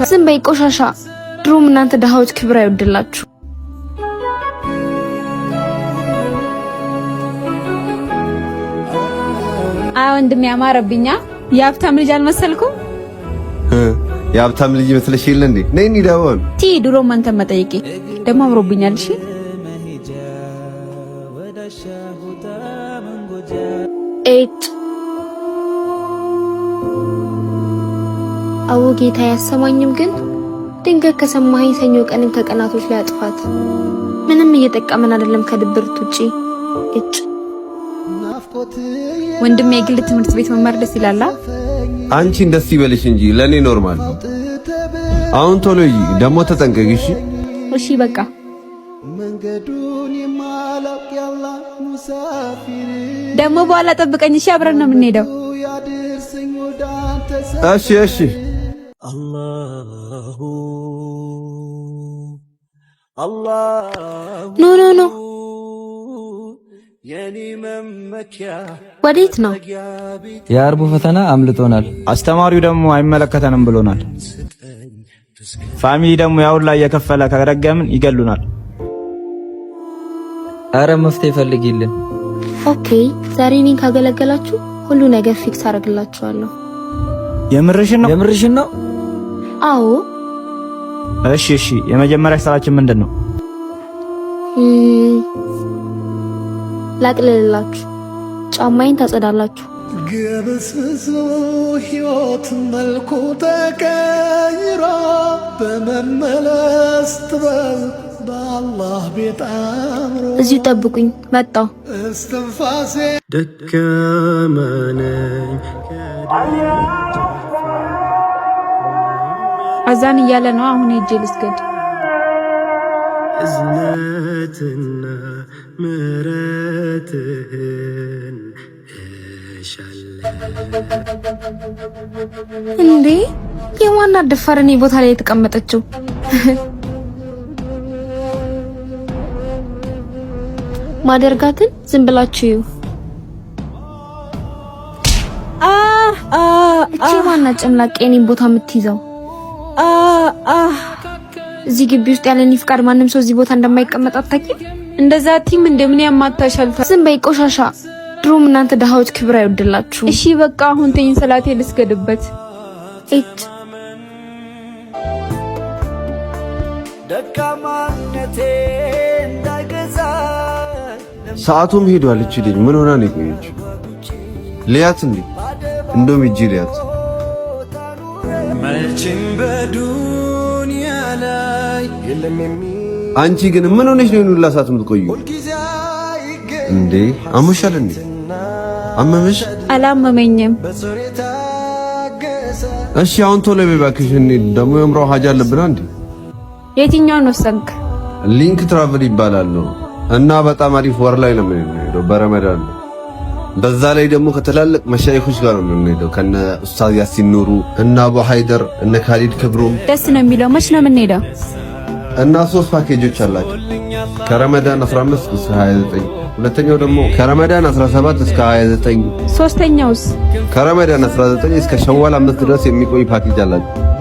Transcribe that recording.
ዝም በይ ቆሻሻ። ድሮም እናንተ ድሃዎች ክብር አይወድላችሁ። አይ ወንድሜ ያማረብኛ። የሀብታም ልጅ አልመሰልኩም? የሀብታም ልጅ መስለሽ የለ እንዴ? ነይ እንሂድ አሁን። ቲ ድሮም አንተን መጠየቄ ደግሞ አምሮብኛል። እሺ ኤጭ አዎ ጌታ ያሰማኝም፣ ግን ድንገት ከሰማኸኝ ሰኞ ቀንን ከቀናቶች ላይ አጥፋት። ምንም እየጠቀመን አይደለም ከድብርት ውጪ። እጭ ወንድሜ የግል ትምህርት ቤት መማር ደስ ይላል። አንቺን ደስ ይበልሽ እንጂ ለኔ normal ነው። አሁን ቶሎ ሂጂ፣ ደግሞ ተጠንቀቂ። እሺ እሺ በቃ ደግሞ በኋላ ጠብቀኝ። እሺ አብረን ነው የምንሄደው። እሺ እሺ። No no no፣ ወዴት ነው? የአርቡ ፈተና አምልጦናል። አስተማሪው ደግሞ አይመለከተንም ብሎናል። Family ደግሞ ያውን ላይ የከፈለ ከረገምን ይገሉናል። አረ መፍትሄ ፈልጊልን። Okay፣ ዛሬ እኔን ካገለገላችሁ ሁሉ ነገር fix አደርግላችኋለሁ። የምርሽን ነው? የምርሽን ነው? አዎ። እሺ እሺ። የመጀመሪያ ስራችን ምንድን ነው? ላቅልልላችሁ፣ ጫማዬን ታጸዳላችሁ። ግብስብሱ ሕይወት መልኩ ተቀይሮ በመመለስ ጥበብ በአላህ ቤት አምሮ። እዚሁ ጠብቁኝ፣ መጣሁ። እስትንፋሴ ደካማ ነኝ። አዛን እያለ ነው። አሁን ሄጄ ልስገድ። እዝነትና ምሕረትህን እሻለሁ። እንዴ የማና ደፋር እኔ ቦታ ላይ የተቀመጠችው? ማደርጋትን ዝም ብላችሁ እዩ። እቺ ማና ጨምላቄ እኔን ቦታ የምትይዘው? እዚህ ግቢ ውስጥ ያለኔ ፍቃድ ማንም ሰው እዚህ ቦታ እንደማይቀመጥ አታውቂም? እንደዛ ቲም እንደምን ያማታሻል? ዝም በይ ቆሻሻ። ድሮም እናንተ ድሃዎች ክብር አይወድላችሁ። እሺ በቃ አሁን ተኝ፣ ሰላቴ ልስገድበት። እጭ ደካማነቴ እንዳይገዛ ሰዓቱም ሄዷል። እቺ ልጅ ምን ሆና ነው የቆየችው? ልያት እንዴ? እንደውም ሂጂ ልያት። መቼም በዱንያ ላይ የለም አንቺ ግን ምን ሆነሽ ነው ሁላ ሰዓት የምትቆዩ? እንዴ አሞሻል እንዴ? አመመሽ? አላመመኝም። እሺ አሁን ቶሎ በይ እባክሽ። እንሂድ። ደግሞ የምራው ሀጃ አለብና እንዴ። የትኛውን ወሰንክ? Link Travel ይባላል ነው እና በጣም አሪፍ ወር ላይ ነው የምንሄደው በረመዳን ነው። በዛ ላይ ደግሞ ከትላልቅ መሻይኾች ጋር ነው የምንሄደው ከነ ኡስታዝ ያሲን ኑሩ እና አቡ ሃይደር እነ ካሊድ ክብሩም። ደስ ነው የሚለው። መች ነው የምንሄደው? እና ሶስት ፓኬጆች አላቸው ከረመዳን 15 እስከ 29፣ ሁለተኛው ደግሞ ከረመዳን 17 እስከ 29፣ ሶስተኛውስ ከረመዳን 19 እስከ ሸዋል 5 ድረስ የሚቆይ ፓኬጅ አላቸው።